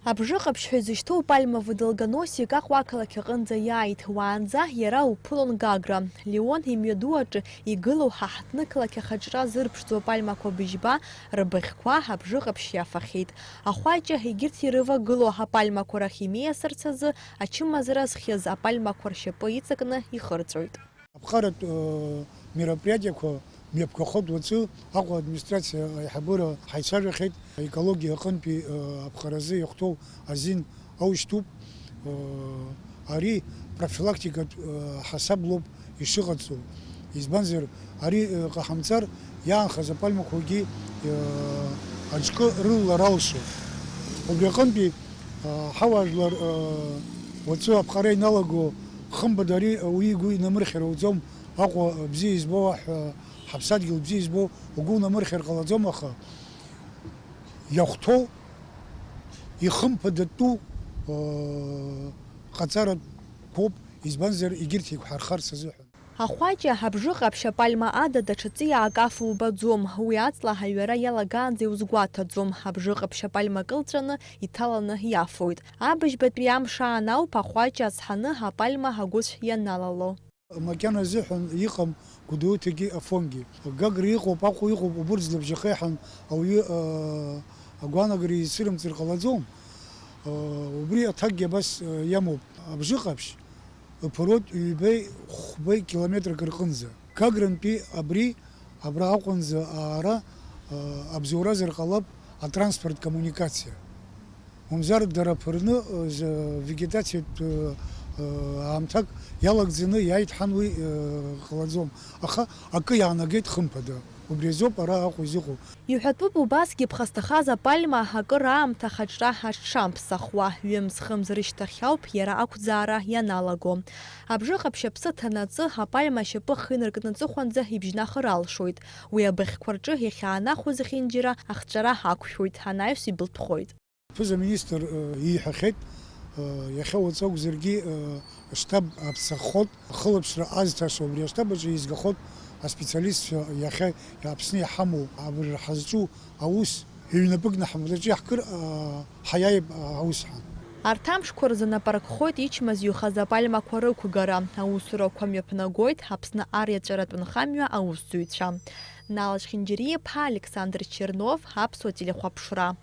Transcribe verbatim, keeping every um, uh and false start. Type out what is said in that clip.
Абжыҟаԥшь ҳәа изышьҭоу Пальма Водолгоносик Аҟәа ақалақь аҟынӡа иааит. Уаанӡа иара уԥылон Гагра. Леон имҩаду аҿы игылоу ҳа ҳҭнықалақь ахаҿра зырԥшӡоу апальмақәа быжьба рбыӷьқәа абжыҟаԥшь иафахьеит. Ахәаҷа егьырҭ ирывагылоу апальмақәа рахь имиасырц азы ачымазара зхиаз апальмақәа ршьапы иҵакны ихырҵәоит. Аԥҟаратә, э, мероприатиақәа мҩаԥгахоит уаҵәы. Аҟәа администрациа аиҳабыра ҳаицәажәахьеит. Аекологиа аҟынтәи, э, аԥҟаразы иахәҭоу азин аушьҭуп. Э, ари профилактикатә, э, ҳасаб лоуп ишыҟаҵоу. Избанзар, ари, э, ҟаҳамҵар, иаанхаз апальмақәагьы, э, аҿкы рылалар алшоит. Убри аҟынтәи, э, ҳауаажәлар, э, уаҵәы аԥҟара иналаго, хымԥада ари ауаҩы игәы инамырхьыр ауӡом. Аҟәа бзиа избо, ҳәа, ҳаԥсадгьыл бзиа избо угәы унамырхьыр ҟалаӡом, аха иахәҭоу ихымԥадатәу, э, ҟаҵаратәқәоуп, избанзар, егьырҭ еиқәҳархарц азыҳәан. Ахәаҷа, абжыҟаԥшь, апальма ада даҽа ҵиаак афо убаӡом, уи аҵла аҳаҩара иалагаанӡа иузгәаҭаӡом, абжыҟаԥшь апальма кылҵәаны иҭаланы иафоит. Абыжьбатәи амш аан ауп ахәаҷа азҳаны апальма агәыцә ианалало. Макьана азыҳәан иҟам Гәдоуҭагьы Афонгьы. Гагра иҟоуп, Аҟәа иҟоуп, убырҭ злабжьахеиҳан ауаҩы, аа, агәаанагара изцәырымҵыр ҟалаӡом. Аа, убри аҭакгьы абас, аа, иамоуп. Абжыҟаԥшь ыԥыруеит ҩбеи хәбеи километрак рҟынӡа. Гагрантәи абри, абра Аҟәанӡа аара, аа, абзоуразар ҟалап атранспорт коммуникациа. Мамзар дара ԥырны, э, з-, вегетациатә, э, э, аамҭак иалагӡаны иааит ҳан уи, э, ҟалаӡом. Аха акы иаанагеит хымԥада. Убри азоуп ара Аҟәа изыҟоу. Иҳәатәуп убасгьы ԥхасҭахаз апальма акыр аамҭа ахаҿра аҽшамԥсахуа, ҩымз-хымз рышьҭахь ауп иара ақәӡаара ианалаго. Абжыҟаԥшь аԥсы ҭанаҵы, апальма ашьапы ахы инаркны аҵыхәанӡа ибжьнахыр алшоит. Уи абыӷьқәа рҿы иахьаанахәо зехьынџьара ахҵәара ақәшәоит, анаҩс ибылтәхоит. Ԥыза-министр, э, ииҳәахьеит, э, иахьа уаҵәы акәзаргьы, э, аштаб аԥсаххот, ахылаԥшра азҭаша убри аштаб аҿы еизгахот аспециалистцәа иахьа Аԥсны иҳамоу, абри ҳазҿу аус ҩнапыкны ҳмаҭәаҿы иаҳкыр, э, ҳаиааип, э, аус ҳәа. Арҭ амшқәа рзы нап аркхоит ичмазаҩхаз апальмақәа рықәгара, аусурақәа мҩаԥнагоит Аԥсны ариаҵәаратә нхамҩа аусзуҩцәа. Нал Чхинџьариа-иԥа, Александр Чернов, Аԥсуа телехәаԥшра.